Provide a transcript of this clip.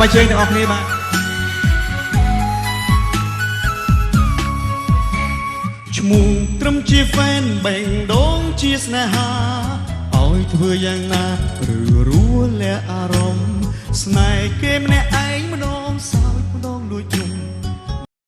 សូមអញ្ជើញទាំងអស់គ្នាបាទឈ្មោះត្រឹមជា fan បេងដូងជាស្នេហាឲ្យធ្វើយ៉ាងណាឬរួលាអារម្មណ៍ស្នេហ៍គេម្នាក់ឯងម្ដងសោយ